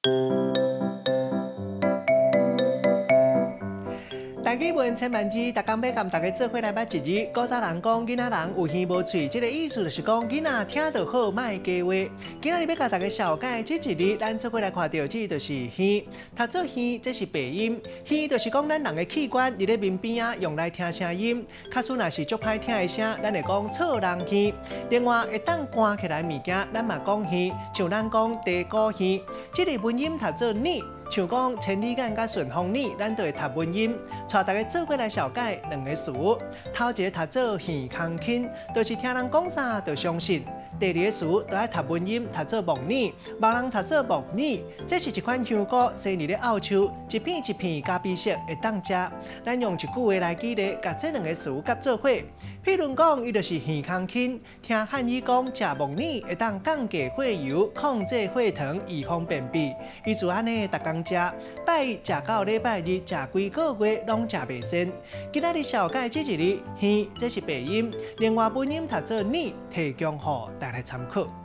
台語文千萬字，逐工欲共大家做伙來捌一字。古早人講，囡仔人有耳無喙，這个意思就是講，囡仔聽就好，莫加話。今仔日欲共大家紹介這一字，咱做伙來看著，這就是耳。讀做耳，這是白音。耳就是講咱人的器官，佇咧面邊仔用來聽聲音。假使若是足歹聽的聲，咱會講錯人耳。另外，會當乾起來的物件，咱嘛講耳，像咱講茶果耳。這个文音讀做耳。像講千里眼佮順風耳，咱就會讀文音。帶大家做伙來紹介兩个詞，頭一个讀做耳空輕，就是聽人講啥就相信。第二个詞都愛讀文音，讀做木耳，別人讀做木耳。這是一款香菇，生佇咧澳洲，一片一片咖啡色，會當食。咱用一句話來舉例，共這兩个詞夾做伙。譬如講，伊就是耳空輕，聽漢醫講，食木耳會當降低血油、控制血糖、預防便秘。伊就按呢逐工食，拜一食到禮拜日，食幾个月攏食袂仙。今仔日紹介這一字，耳，這是白音，另外文音讀做耳，提供予大家參考。